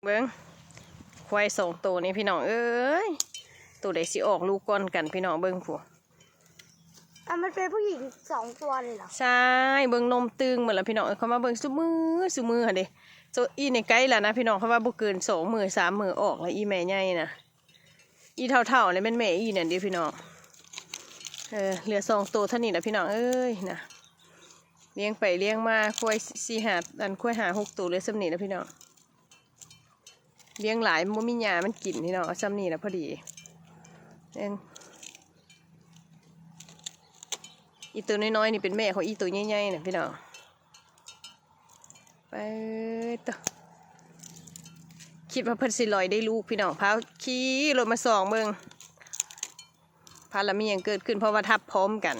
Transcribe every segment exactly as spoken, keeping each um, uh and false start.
เบิ่ง ควายสองตัวนี้พี่น้องเอ้ย ตัวใดสิออกลูกก่อนกันพี่น้องเบิ่งผู้ อ่ะมันเป็นผู้หญิงสองตัวเลยเหรอ ใช่ เบิ่งนมตึงหมดแล้วพี่น้องเอ้ย เขามาเบิ่งซุมื้อซุมื้อหั่นเด้ โซอีในไกลแล้วนะพี่น้อง เขาว่าบ่เกินสองมื้อสามมื้อออกแล้วอีแม่ใหญ่นะ อีเฒ่าๆนี่แม่นแม่อีนั่นเด้พี่น้อง เออ เหลือสองตัวเท่านี้นะพี่น้องเอ้ยนะ เลี้ยงไปเลี้ยงมา ควายสี่ห้า อัน ควายห้าหกตัวเหลือส่ำนี้นะพี่น้อง เลี้ยงหลายบ่มีหญ้ามันกินพี่น้อง เอาส่ำนี้นะพอดี เอิ้น อีตัวน้อยๆนี่เป็นแม่ของอีตัวใหญ่ๆนะพี่น้อง ไปต่อ คิดว่าเพิ่นสิลอยได้ลูกพี่น้อง พาขี่รถมาส่องเบิ่ง พาละมีหยังเกิดขึ้น เพราะว่าทับพร้อมกัน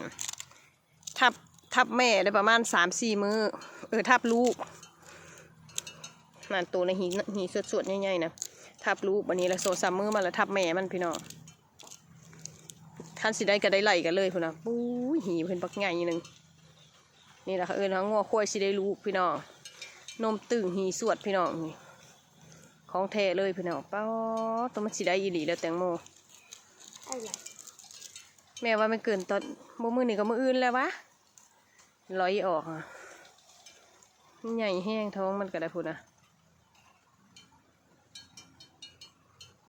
ทับ ทับแม่ได้ประมาณสามสี่มื้อ เออ ทับลูก นั่นตัวในหี หีสวดๆใหญ่ๆนะ ทับลูก บัดนี้ละสองสามมื้อมาละทับแม่มันพี่น้อง คันสิได้ก็ได้ไล่กันเลยพุ้นนะ ปุ้ย หีเพิ่นบักใหญ่หนึ่ง นี่ล่ะเขาเอิ้นว่างัวควายสิได้ลูกพี่น้อง นมตึงหีสวดพี่น้องนี่ ของแท้เลยพี่น้อง ป๊าด ตัวมันสิได้อีหลีแล้วแตงโม อะไร แม่ว่ามันเกินตอน บ่มื้อนี้ก็มื้ออื่นแล้ววะ ลอยออกอะ มันใหญ่แฮงท้องมันก็ได้พุ้นนะ